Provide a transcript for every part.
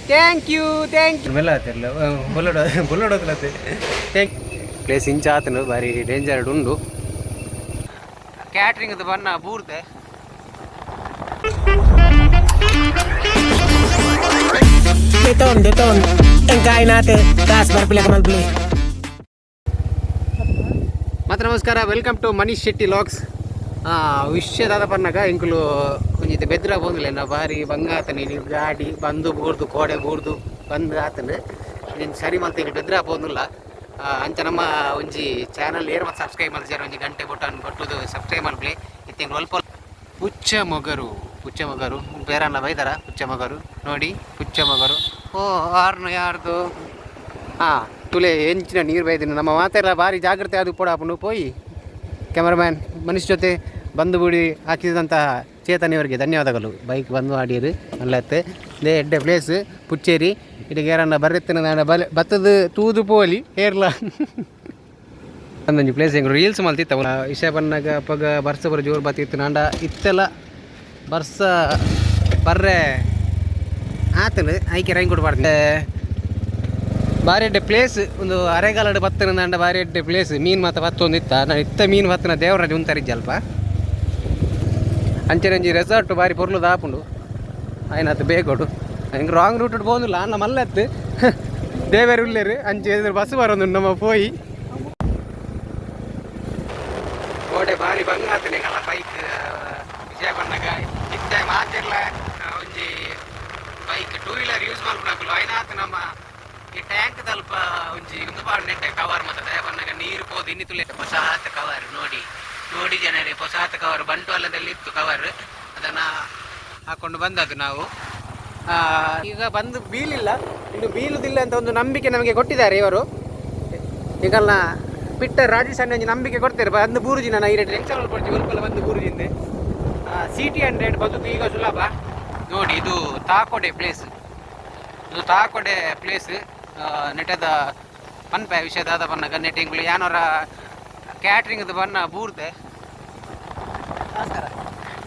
Thank you, thank you. ಮೆಲ್ಲ ಆತಿರ್ಲ ಬುಲ್ಲಡ ಬುಲ್ಲಡೋದ್ಲತ್ತೆ. Thank place ಇಂಚ ಆತನು ಬಾರಿ ಡೇಂಜರ್ ಉಂಡು. ಕ್ಯಾಟ್ರಿಂಗ್ ಬಣ್ಣ ಬೂರ್ದೆ. Beton, beton. Ang kain natin. Taas, barpila ka malbili. ಮತ್ತೆ ನಮಸ್ಕಾರ, welcome to Manish Shetty vlogs. ವಿಷಯದಾದ ಪನ್ನಗ ಎಂಕುಲು ಒಂಜಿತೆ ಬೆದ್ರ ಪೋಂದಿಲ್ಲ ನಾ ಬಾರಿ ಬಂಗ ಆತನೆ. ನೀವು ಗಾಡಿ ಬಂದು ಬೂರ್ದು ಕೋಡೆ ಬೂರ್ದು ಬಂದು ಆತನೆ ನೀನು ಸರಿ ಮಲ್ತ ಎಂಕುಲು ಬೆದ್ರ ಪೋಂದಿಲ್ಲ. ಅಂಚ ನಮ್ಮ ಒಂಜಿ ಚಾನಲ್ ಏರ್ ಮತ್ತೆ ಸಬ್ಸ್ಕ್ರೈಬ್ ಮಲ್ತಿದ್ದಾರೆ, ಒಂಜಿ ಗಂಟೆ ಬಟನ್ ಬಟ್ಟುದು ಸಬ್ಸ್ಕ್ರೈಬ್ ಮಲ್ಪಲೆ. ಇತ್ತೆ ಅಲ್ಪ ಪುಚ್ಚ ಮೊಗರು, ಪುಚ್ಚ ಮೊಗರು ಬೇರನ್ನ ಬೈದಾರ. ಪುಚ್ಚ ಮೊಗರು ನೋಡಿ, ಪುಚ್ಚ ಮೊಗರು. ಓ ಆರ್ನು ಯಾರ್ದು? ಹಾಂ, ತುಲೆ ಎಂಚಿನ ನೀರು ಬೈದಿನ. ನಮ್ಮ ಮಾತೆಲ್ಲ ಭಾರಿ ಜಾಗ್ರತೆ ಅದು ಪೋಡಾಪುಂಡು. ಪೋಯಿ ಕ್ಯಾಮರಾಮ್ಯಾನ್ ಮನುಷ್ಯ ಜೊತೆ ಬಂದು ಬುಡಿ ಹಾಕಿದಂತಹ ಚೇತನ್ ಇವರಿಗೆ ಧನ್ಯವಾದಗಳು. ಬೈಕ್ ಬಂದು ಆಡಿಯರು ನಲ್ಲತ್ತೆ. ಇದೇ ಎಡ್ಡೆ ಪ್ಲೇಸ್ ಪುಚ್ಚೇರಿ. ಇಲ್ಲಿಗೆ ಯಾರನ್ನ ಬರೆತ್ತಿನ ಬಲೆ ಬತ್ತದ ತೂದು ಪೋಲಿ ಏರ್ಲ. ಒಂದೊಂಜಿ ಪ್ಲೇಸ್ ಹೆಂಗ್ ರೀಲ್ಸ್ ಮಲ್ತಿತ್ತ ವಿಷಯ ಬನ್ನಾಗ ಅಪ್ಪಗ ಬರ್ಸ ಬರ ಜೋರು ಬತ್ತಿತ್ತು. ನಾಂಡ ಇತ್ತೆಲ್ಲ ಬರ್ಸ ಬರ್ರೆ ಆತನು ಐಕೆ ರೈನ್ ಕೊಡ್ಬಾರ್ದು. ಬಾರಿ ಎಡ್ಡೆ ಪ್ಲೇಸ್. ಒಂದು ಅರೆಗಾಲಡ್ ಬತ್ತನ ಅಂಡ ಬಾರಿ ಎಡ್ಡೆ ಪ್ಲೇಸ್. ಮೀನು ಮಾತ ಬತ್ತೊಂದಿತ್ತ. ನಾನು ಇತ್ತ ಮೀನು ಬತ್ತನ ದೇವರಾಜ್ ಉಂತರಿಜ್ಜಲ್ಪ. ಅಂಚನೆ ಒಂಜಿ ರೆಸಾರ್ಟ್ ಬಾರಿ ಪೊರ್ಲು ದಾಪುಂಡು. ಆಯ್ನಾತ್ ಬೇಗೋಡು ಹಿಂಗೆ ರಾಂಗ್ ರೂಟ್ ಪೋಂದಿಲ್ಲ ಅನ್ನ ಮಲ್ಲತ್ತು ದೇವೇರು ಉಲ್ಲೇರು. ಅಂಚೆ ಎದುರು ಬಸ್ ಬರೋದು ನಮ್ಮ ಪೋಯಿ. ಕೋಡೆ ಬಾರಿ ಬಂಗ ಆತನೆ ಕಲ್ಲ ಬೈಕ್. ವಿಜಯ ಬಣ್ಣಗ ಇತ್ತೆ ಮಾತಿರ್ಲ ಒಂಜಿ ಬೈಕ್ ಟೂ ವೀಲರ್ ಯೂಸ್ ಮಲ್ಪುನಕುಲು ಐನಾತ್ ನಮ್ಮ ಈ ಟ್ಯಾಂಕ್ ತಲ್ಪ ಒಂಜಿ ಉಂದು ಪಾಡ್ ನೆಟ್ಟೆ ಕವರ್ ಮತ್ತೆ ಬಣ್ಣಗ ನೀರು ಪೋದು ಇನ್ನಿ ತುಲೆ. ಹೊಸಾತ ಕವರ್ ನೋಡಿ ನೋಡಿ ಜನರೇ, ಹೊಸಾತ ಕವರ್. ಬಂಟ್ವಾಳದಲ್ಲಿ ಇತ್ತು ಕವರ್, ಅದನ್ನ ಹಾಕೊಂಡು ಬಂದದ್ದು ನಾವು. ಈಗ ಬಂದು ಬೀಲಿಲ್ಲ, ಇನ್ನು ಬೀಳುದಿಲ್ಲ ಅಂತ ಒಂದು ನಂಬಿಕೆ ನಮಗೆ ಕೊಟ್ಟಿದ್ದಾರೆ ಇವರು. ಈಗಲ್ಲ ಬಿಟ್ಟ ರಾಜೇಶ್ ಅಣ್ಣ ಒಂಜಿ ನಂಬಿಕೆ ಕೊಡ್ತಾರೆ. ಬಂದು ಬೂರುಜಿ ನಾನು ಈ ಟೆನ್ಷನ್ ಕೊಡ್ತೀವಿ ಒಲ್ಪಲ್ಲ ಬಂದು ಬೂರುಜಿಂದೆ. ಸಿಟಿ 100 ಬದುಕು ಈಗ ಸುಲಭ. ನೋಡಿ, ಇದು ತಾಕೋಡೆ ಪ್ಲೇಸ್, ಇದು ತಾಕೋಡೆ ಪ್ಲೇಸ್. ನೆಟದ ಪನ್ಪೆ ವಿಷಯದಾದ ಪನ್ನಗ ನೆಟ್ ಎಂಕುಲು ಯಾನೋರ ಕ್ಯಾಟ್ರಿಂಗ್ ಬಣ್ಣ ಬೂರ್ದೆ.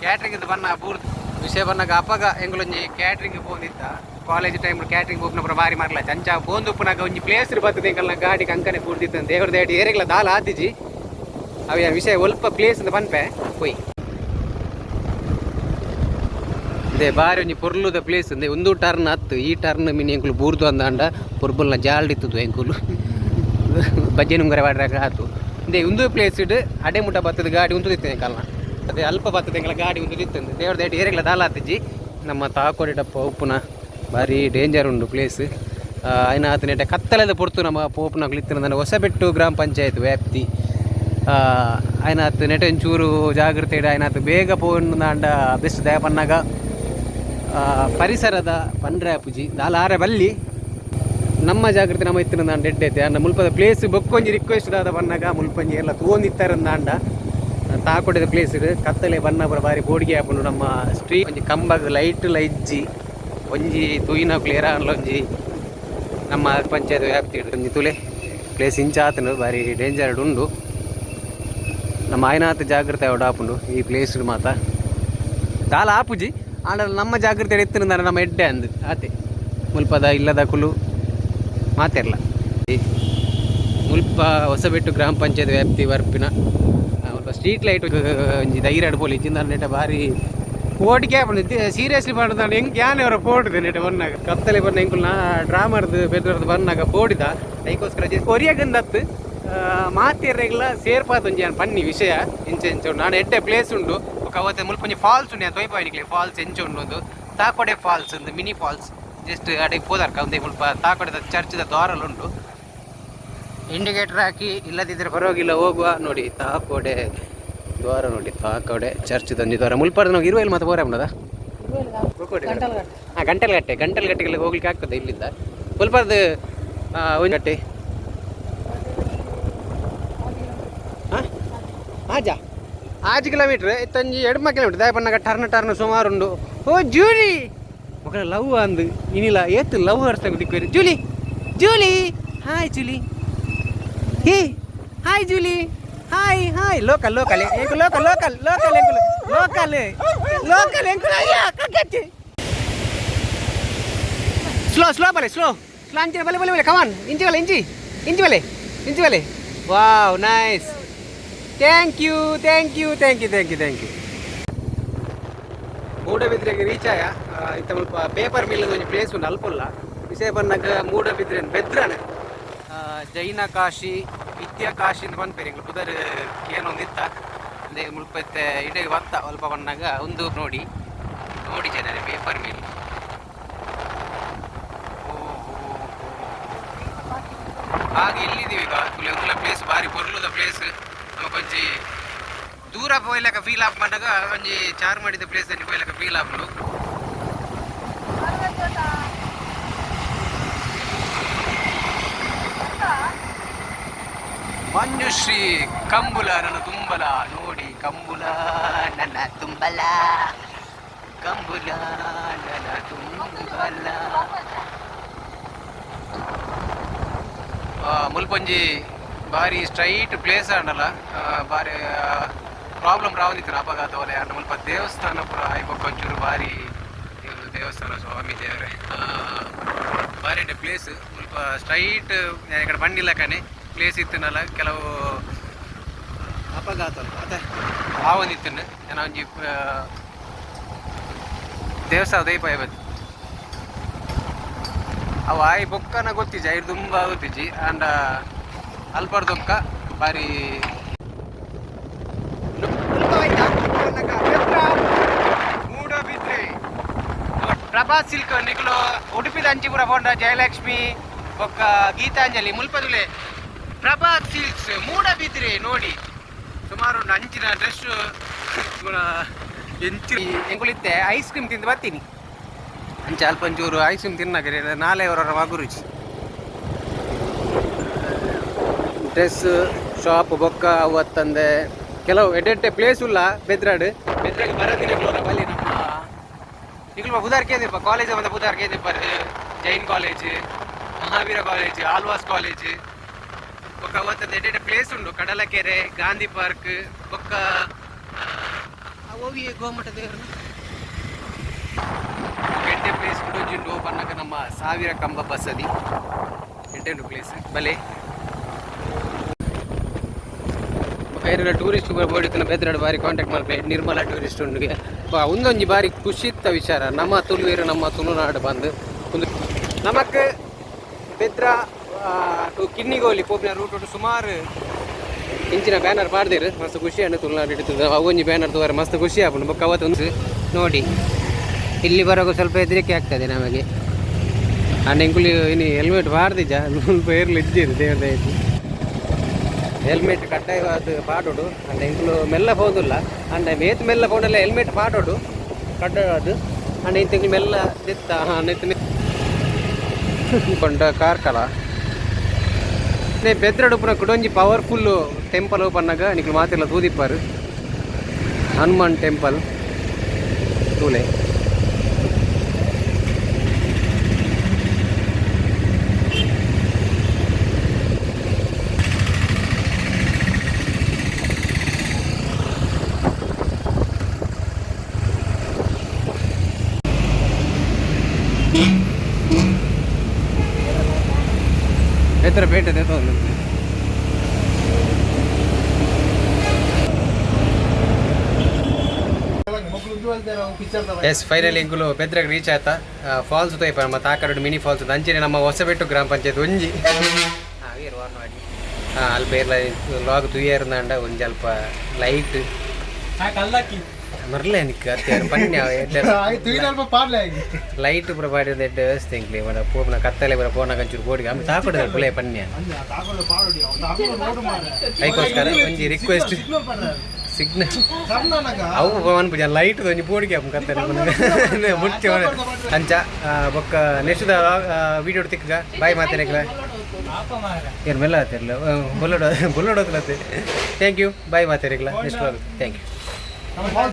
ಕ್ಯಾಟ್ರಿಂಗ್ ಬಣ್ಣ ಬೂರ್ದು ವಿಷಯ ಬನ್ನಾಗ ಅಪ್ಪಗ ಎಂಕುಲೊಂಜಿ ಕ್ಯಾಟ್ರಿಂಗ್ ಪೋಂದಿತ್ತ. ಕಾಲೇಜ್ ಟೈಮ್ ಕ್ಯಾಟ್ರಿಂಗ್ ಹೋಗ್ನಪುರ ಬಾರಿ ಮಾರ್ಲ ಚಂಚ ಪೋಂದು ಉಪ್ಪುನಾಗ ಒಂಜಿ ಪ್ಲೇಸ್ ಬರ್ತದೆ. ಎಂಕಲ್ನ ಗಾಡಿ ಕಂಕನೆ ಕೂರ್ದಿತ್ತು. ದೇವ್ರ ದೇಡಿ ಏರೆಗ್ಲ ದಾಲ ಆತಿಜಿ. ಅವ ವಿಷಯ ಒಲ್ಪ ಪ್ಲೇಸ್ ಅಂತ ಪನ್ಪೆ ಪೋಯ್. ಇದೆ ಬಾರಿ ಒಂಜಿ ಪೊರ್ಲುದ ಪ್ಲೇಸ್ ಇಂದೆ. ಒಂದು ಟರ್ನ್ ಹತ್ತು ಈ ಟರ್ನ್ ಮಿನಿ ಎಂಕುಲು ಬೂರ್ದು ಅಂದಾಂಡ ಪೊರ್ಬುಲ್ನ ಜಾಲ್ಡಿತ್ತದು. ಎಂಕುಲು ಬಜ್ಜೆ ನುಂಗರೆ ವಾಡ್ರಾಗ ಆತು. ಇಂದೆ ಒಂದು ಪ್ಲೇಸ್ ಇಡ್ ಅಡೆ ಮುಟ ಬತ್ತದ ಗಾಡಿ ಉಂತುದಿತ್ತು ಎಂಕಲ್ನ. ಅದೇ ಅಲ್ಪ ಬತ್ತದ ಎಂಕಲ ಗಾಡಿ ಉಂತುದಿತ್ತು. ದೇವ್ರ ದೇಡಿ ಏರೆಗ್ಲ ದಾಲ ಆತಿಜಿ. ನಮ್ಮ ತಾಕೋಡಿ ಟಪ್ಪ ಉಪ್ಪುನ ಭಾರಿ ಡೇಂಜರ್ ಉಂಡು ಪ್ಲೇಸ್. ಆಯ್ನ ಆತನೇಟ ಕತ್ತಲೆದ ಪೊರ್ತು ನಮ್ಮ ಪೋಪುನಕುಲು ಇತ್ತಿನ ಹೊಸಬೆಟ್ಟು ಗ್ರಾಮ ಪಂಚಾಯತ್ ವ್ಯಾಪ್ತಿ. ಆಯ್ನಾತ್ ನೆಟ ಒಂಚೂರು ಜಾಗ್ರತೆ ಇಡ. ಆಯ್ನಾತ್ ಬೇಗ ಪೋಂಡ ಬೆಸ್ಟ್. ದಯಪನ್ನಾಗ ಪರಿಸರದ ಪಂಡ್ರೆ ಪೂಜಿ ದಾಲ ಆರೆ ಬಲ್ಲಿ. ನಮ್ಮ ಜಾಗೃತಿ ನಮ್ಮ ಇತ್ತಿನ ದಾಂಡ ಎಡ್ಡೈತೆ ಅನ್ನ ಮುಲ್ಪದ ಪ್ಲೇಸ್. ಬೊಕ್ಕೊಂಜಿ ರಿಕ್ವೆಸ್ಟ್ ದಾದ ಬನ್ನಾಗ ಮುಲ್ಪಂಜಿ ಎಲ್ಲ ತೂವೊಂದಿತ್ತಾರಂದಾಂಡ ತಾಕೊಡಿದ ಪ್ಲೇಸ್ ಇದು. ಕತ್ತಲೆ ಬಣ್ಣ ಪೂರ ಬಾರಿ ಬೋಡಿಗೆ ಆಪುಂಡು. ನಮ್ಮ ಸ್ಟ್ರೀಟ್ ಒಂಜಿ ಕಂಬಗ್ ಲೈಟ್ ಲೈಜ್ಜಿ ಒಂಜಿ ತೂಯಿನಕುಲು ಏರಾನ್ಲ. ಒಂಜಿ ನಮ್ಮ ಪಂಚಾಯತ್ ವ್ಯಾಪ್ತಿ ಒಂಜಿ ತುಲೆ ಪ್ಲೇಸ್ ಇಂಚ ಆತನು ಬಾರಿ ಡೇಂಜರ್ ಉಂಡು. ನಮ್ಮ ಆಯ್ನಾತ್ ಜಾಗ್ರತೆ ಆಪುಂಡು. ಈ ಪ್ಲೇಸ್ ಮಾತ ದಾಲ ಆಪುಜಿ ಆಂಡ ನಮ್ಮ ಜಾಗ್ರತೆ ಎತ್ತಿನ ನಮ್ಮ ಎಡ್ಡೆ ಅಂದು ಆತೆ. ಮುಲ್ಪದ ಇಲ್ಲದ ಕುಲು ಮಾತೆರ್ಲ. ಈ ಮುಲ್ಪ ಹೊಸಬೆಟ್ಟು ಗ್ರಾಮ ಪಂಚಾಯತ್ ವ್ಯಾಪ್ತಿ ವರ್ಪಿನ ಮುಲ್ಪ ಸ್ಟ್ರೀಟ್ ಲೈಟ್ ಒಂಜಿ ಧೈರ್ಯ ಪೋಲಿ ಇಜ್ಜಿಂದ ನೆಟ ಬಾರಿ ಪೋಟಿಗೆ ಆಪುಂಡು. ಸೀರಿಯಸ್ಲಿ ಪಂಡ ಹೆಂಗ್ ಯಾನೆ ಅವರ ಪೋಟಿದೆ ನೆಟ ಬನ್ನಾಗ ಕತ್ತಲೆ ಬನ್ನ ಎಂಕುಲು ನಾ ಡ್ರಾಮರ್ದು ಬೆದ್ರದ್ದು ಬನ್ನಾಗ ಪೋಡಿದ. ಐಕೋಸ್ಕರ ಕೊರಿಯಾಗಂದತ್ತು ಮಾತೆರ್ರೆಗ್ಲ ಸೇರ್ಪಾತ ಒಂಜಿ ಯಾನ್ ಪನ್ನಿ ವಿಷಯ ಇಂಚ ಇಂಚ ಉಂಡು. ನಾನು ಎಡ್ಡೆ ಪ್ಲೇಸ್ ಉಂಡು. ಬೊಕ ಅವತ್ತೆ ಮುಲ್ಪ ಒಂಜಿ ಫಾಲ್ಸ್ ಉಂಡು. ಯಾನ್ ತೊಯ್ಪಾಯಿನಿಕ್ಲೆ ಫಾಲ್ಸ್ ಎಂಚ ಉಂಡು. ಒಂದು ತಾಕೊಡೆ ಫಾಲ್ಸ್ ಒಂದು ಮಿನಿ ಫಾಲ್ಸ್. ಜಸ್ಟ್ ಅಡೆಗೆ ಪೋದಾರ್ಕ ಒಂದೇ ಮುಲ್ಪ ತಾಕೊಡೆದ ಚರ್ಚ್ದ ದ್ವಾರಲ್ ಉಂಟು. ಇಂಡಿಕೇಟರ್ ಹಾಕಿ ಇಲ್ಲದಿದ್ದರೆ ಪರವಾಗಿಲ್ಲ, ಹೋಗುವ. ನೋಡಿ, ತಾಕೋಡೆ ದ್ವಾರ ನೋಡಿ, ತಾಕೋಡೆ ಚರ್ಚ್ ಒಂಜಿ ದ್ವಾರ. ಮುಲ್ಪದ ನಾವು ಇರುವೆಲ್ ಮತ್ತೆ ಬೋರೆ ಉಂಡದ. ಹಾಂ, ಗಂಟೆಲಗಟ್ಟೆ, ಗಂಟೆಲಗಟ್ಟೆಗೆಲ್ಲ ಹೋಗ್ಲಿಕ್ಕೆ ಆಗ್ತದೆ ಇಲ್ಲಿಂದ. ಮುಲ್ಪದ ಒಂದು ಗಟ್ಟೆ. ಹಾಂ, ಆಜಾ ಆಜ್ ಕಿಲೋಮೀಟ್ರ್ ಇತ್ತಂಜಿ ಎಡ್ಮ ಕಿಲೋಮೀಟರ್. ದಾಯಪನ್ನಗ ಟರ್ನ್ ಟರ್ನ್ ಸುಮಾರು ಉಂಡು. ಓ ಜೂಲಿ ಮಕ್ಕಳ ಲವ್ ಅಂದು ಇನಿಲ್ಲ ಏತ್ ಲವ್ ಹರ್ಸ್ ದಿಕ್ಕು. Julie, Julie, hi Julie, hey, hi Julie, hi hi. Local, local ಎಂಕು, local, local, local ಎಂಕು, local, local ಎಂಕು. ಅಯ್ಯ ಕಕ್ಕಚ್ಚಿ. ಸ್ಲೋ ಸ್ಲೋ ಬಲೆ, ಸ್ಲೋ ಸ್ಲೋ. ಅಂಚಿನ ಬಲೆ ಬಲೆ ಬಲೆ. ಕಮಾನ್, ಇಂಚಿ ಬಲೆ, ಇಂಚಿ ಇಂಚಿ ಬಲೆ, ಇಂಚಿ ಬಲೆ. Wow, nice. Thank you, thank you, thank you, thank you, thank you. ಮೂಡಬಿದ್ರೆಗೆ reach ಆಯ. ಇತ್ತ ಮುಲ್ಪ ಪೇಪರ್ ಮಿಲ್ ಒಂಜಿ ಪ್ಲೇಸ್ ಉಂಡು, ಅಲ್ಪಲ್ಲ ವಿಷಯ ಬನ್ನಗ ಮೂಡಬಿದ್ರೆ ಬೆದ್ರನೆ ಜೈನ ಕಾಶಿ, ವಿದ್ಯಾ ಕಾಶಿ ಅಂತ ಪನ್ಪೇರು. ಎಂಕ್ಲು ಪುದರ್ ಏನೊಂದಿತ್ತ ಅದೇ ಮುಲ್ಪ ಇತ್ತೆ ಇಡೆ ಬತ್ತ. ಅಲ್ಪ ಬನ್ನಗ ಒಂದು ನೋಡಿ ನೋಡಿ ಜನರೇ, ಪೇಪರ್ ಮಿಲ್. ಹಾಗೆ ಎಲ್ಲಿದ್ದೀವಿ ಈಗ? ತುಲೆ ಪ್ಲೇಸ್ ಬಾರಿ ಪೊರ್ಲುದ ಪ್ಲೇಸ್. ನಮಕೊಂಜಿ ಒಂಜಿ ದೂರ ಪೋಯ್ಲಕ ಫೀಲ್ ಆಪ್ ಮಾಡಾಗ ಒಂಜಿ ಚಾರ್ ಮಾಡಿದ ಪ್ಲೇಸ್ ಅಲ್ಲಿ ಪೋಯ್ಲಕ ಫೀಲ್ ಆಪುಂಡು. ಮಂಜುಶ್ರೀ ಕಂಬುಲ ನನ್ನ ತುಂಬಲ. ನೋಡಿ, ಕಂಬುಲ ನನ್ನ ತುಂಬಲ, ಕಂಬುಲ ನನ್ನ ತುಂಬಲ. ಮುಲ್ಪೊಂಜಿ ಬಾರಿ ಸ್ಟ್ರೈಟ್ ಪ್ಲೇಸ್ ಆಂಡಲ ಬಾರಿ ಪ್ರಾಬ್ಲಮ್ ರಾವೊಂದಿತ್ತು ಅಪಘಾತ ಒಲೆ. ಆಂಡ ಮುಲ್ಪ ದೇವಸ್ಥಾನ ಪೂರ ಆಯ್ ಬೊಕ್ಕ ಒಂಚೂರು ಬಾರಿ ಇದು ದೇವಸ್ಥಾನ, ಸ್ವಾಮಿ ದೇವರೇ. ಬಾರಿ ಎಡ್ಡೆ ಪ್ಲೇಸ್. ಮುಲ್ಪ ಸ್ಟ್ರೈಟ್ ಈ ಕಡೆ ಬಂಡಿಲ್ಲ ಕಣೆ ಪ್ಲೇಸ್ ಇತ್ತಿನಲ್ಲ, ಕೆಲವು ಅಪಘಾತ ಅತ್ತೆ ಆವೊಂದಿತ್ತು. ನಾನು ಒಂಜಿ ದೇವಸ್ಥಾನ ದೈಪ ಬತ್ತು ಅವು ಆಯ್ ಬೊಕ್ಕನ ಗೊತ್ತಿಜ್ಜಿ, ಐರ್ ತುಂಬ ಗೊತ್ತಿಜ್ಜಿ. ಅಂಡ ಅಲ್ಪರ್ದೊಕ್ಕ ಬಾರಿ ಮೂಡಬಿದ್ರೆ ಪ್ರಭಾತ್ ಸಿಲ್ಕ್. ನಿಕುಲು ಉಡುಪಿದ ಅಂಚಿಪುರ ಪೋಂಡ ಜಯಲಕ್ಷ್ಮಿ ಬೊಕ್ಕ ಗೀತಾಂಜಲಿ ಮುಲ್ಪದುಲೆ ಪ್ರಭಾತ್ ಸಿಲ್ಕ್ಸ್ ಮೂಡಬಿದ್ರೆ. ನೋಡಿ, ಸುಮಾರು ಒಂದು ಅಂಚಿನ ಡ್ರೆಸ್ ಎಂಚು ಎಂಕುಲಿತ್ತೆ. ಐಸ್ ಕ್ರೀಮ್ ತಿಂದು ಬರ್ತೀನಿ. ಅಂಚ ಅಲ್ಪ ಒಂಚೂರು ಐಸ್ ಕ್ರೀಮ್ ತಿನ್ನಕ ನಾಳೆ ಅವರ ಮಗುರುಚಿ ಡ್ರೆಸ್ ಶಾಪ್ ಬೊಕ್ಕ ಅವತ್ತಂದೆ ಕೆಲವು ಎಡ್ಡೆಡ್ಡೆ ಪ್ಲೇಸ್ ಉಲ್ಲ ಬೆದ್ರಾಡ್. ಬೆದ್ರಾಡ್ ಬರದಿನ ಬಲ್ಲಿ ನಮ್ಮ ನಿಕುಲು ಬುಧಾರ್ ಕೇಂದಿಪ್ಪ, ಕಾಲೇಜ್ ಬಂದ ಬುಧಾರ್ ಕೇಂದಿಪ್ಪ. Jain college, Mahaveera college, Alva's college ಬೊಕ್ಕ ಅವತ್ತಂದೆ ಎಡ್ಡೆಡ್ಡೆ ಪ್ಲೇಸ್ ಉಂಡು. ಕಡಲಕೆರೆ, ಗಾಂಧಿ ಪಾರ್ಕ್ ಬೊಕ್ಕ ಓವಿ ಗೋಮಠ ದೇವರು. ಎಡ್ಡೆ ಪ್ಲೇಸ್ ಕುಡೊಂಜಿ ಬನ್ನಗ ನಮ್ಮ ಸಾವಿರ ಕಂಬ ಬಸದಿ. ಎಡ್ಡೆ ಪ್ಲೇಸ್ ಬಲೆ. ಬೊಕ್ಕ ಟೂರಿಸ್ಟ್ ಬೋಡಿತನ ಬೆದ್ರಾಡ್ ಬಾರಿ ಕಾಂಟ್ಯಾಕ್ಟ್ ಮಲ್ಪೆ. ನಿರ್ಮಲ ಟೂರಿಸ್ಟ್ ಉಂಡುಗೆ. ಒಂದೊಂಜಿ ಬಾರಿ ಖುಷಿತ್ತ ವಿಚಾರ, ನಮ್ಮ ತುಳುವೇರು, ನಮ್ಮ ತುಳುನಾಡು ಬಂದು ಒಂದು ನಮಕ್ ಬೆದ್ರ ಟು ಕಿನ್ನಿಗೋಲಿ ಪೋಪಿನ ರೂಟ್ ಉಂಟು. ಸುಮಾರು ಇಂಚಿನ ಬ್ಯಾನರ್ ಪಾಡ್ದೇರು, ಮಸ್ತ್ ಖುಷಿ ಅಣ್ಣ. ತುಳುನಾಡು ಇಡ್ತದೆ. ಅವೊಂಜಿ ಬ್ಯಾನರ್ ತೋರೆ ಮಸ್ತ್ ಖುಷಿ ಆಪುಂಡು. ಬೊಕ್ಕ ಅವತ್ತು ಒಂದು ನೋಡಿ, ಇಲ್ಲಿ ಬರುವಾಗ ಸ್ವಲ್ಪ ಹೆದರಿಕೆ ಆಗ್ತದೆ ನಮಗೆ. ಅಂಡ್ ಎಂಕುಲು ಇನಿ ಹೆಲ್ಮೆಟ್ ಪಾಡ್ದಿಜ, ಸ್ವಲ್ಪ ಏರ್ಲು ಇಜ್ಜಿರು. ದೇವ್ರ ದಯೆಟ್ ಹೆಲ್ಮೆಟ್ ಕಡ್ಡಾಯವಾದ ಪಾಡೋಡು. ಅಂಡ್ ಎಂಕುಲು ಮೆಲ್ಲ ಪೋದುಲ್ಲ. ಅಂಡ್ ಮೇತ್ ಮೆಲ್ಲ ಪೋಂಡಲ್ಲ, ಹೆಲ್ಮೆಟ್ ಪಾಡೋಡು ಕಡ್ಡಾಯವಾದ. ಅಂಡ್ ಇಂತ ಮೆಲ್ಲ ದಿತ್ತ ನೆತ್ತ ಕೊಂಡ ಕಾರ್ಕಳ ಬೆದ್ರಡ್ ಉಪ್ಪುನ ಕುಡೊಂಜಿ ಪವರ್ಫುಲ್ ಟೆಂಪಲ್ ಪನ್ನಗ ನಿಕ್ಲು ಮಾತೆಲ್ಲ ತೂದಿಪ್ಪಾರು, ಹನುಮಾನ್ ಟೆಂಪಲ್ ತೂಲೆ. ಎತ್ತರ ಪೇಟೆ ಒಂದು. ಎಸ್, ಫೈನಲಿ ಎಂಕುಲು ಬೆದ್ರಾಗ ರೀಚ್ ಆಯ್ತಾ. ಫಾಲ್ಸ್ ತೋಯ್ಪ ನಮ್ಮ ತಾಕರಡು ಮಿನಿ ಫಾಲ್ಸ್. ಅಂಚನೆ ನಮ್ಮ ಹೊಸಬೆಟ್ಟು ಗ್ರಾಮ ಪಂಚಾಯತ್ ಒಂಜಿ ಅಲ್ಪ ಇರ್ಲ ಲಾಗ್ ತುಯ್ಯರ್ನಾಂಡ ಒಂಜಿ ಅಲ್ಪ ಲೈಟ್ ಮರ್ಲೆ ನಿಕ್ ಅತ್ತೆ ಪನ್ಯ. ಲೈಟ್ ಪೂರ ಪಾಡಿದ ಎಡ್ಡೆ ವ್ಯವಸ್ಥೆ ಎಂಕ್ಲೆ ಮಡ ಪೋಪುನ ಕತ್ತಲೆ ಪೂರ ಪೋನಾಗ ಒಂಚೂರು ಬೋಡಿಗೆ ಆಮೇಲೆ ತಾಕೊಡ ಪುಲೆ ಪನ್ಯ. ಐಕೋಸ್ಕರ ಒಂಜಿ ರಿಕ್ವೆಸ್ಟ್, ಸಿಗ್ನಲ್ ಅವು ಪನ್ಪುಜ ಲೈಟ್ ಒಂಜಿ ಬೋಡಿಗೆ ಆಪುಂಡು ಕತ್ತಲೆ ಮುಟ್ಟಿ ಅಂಚ. ಬೊಕ್ಕ ನೆಕ್ಸ್ಟ್ ವೀಡಿಯೋ ತಿಕ್ಕಗ. ಬಾಯ್ ಮಾತಾಡಕ್ಲ. ಏನು ಮೆಲ್ಲ ಆತಿರ್ಲ ಬುಲ್ಲೋಡ್ ಬುಲ್ಲೋಡ್. Thank you, ಬಾಯ್ ಮಾತಾಡಕ್ಲ. Next thank you.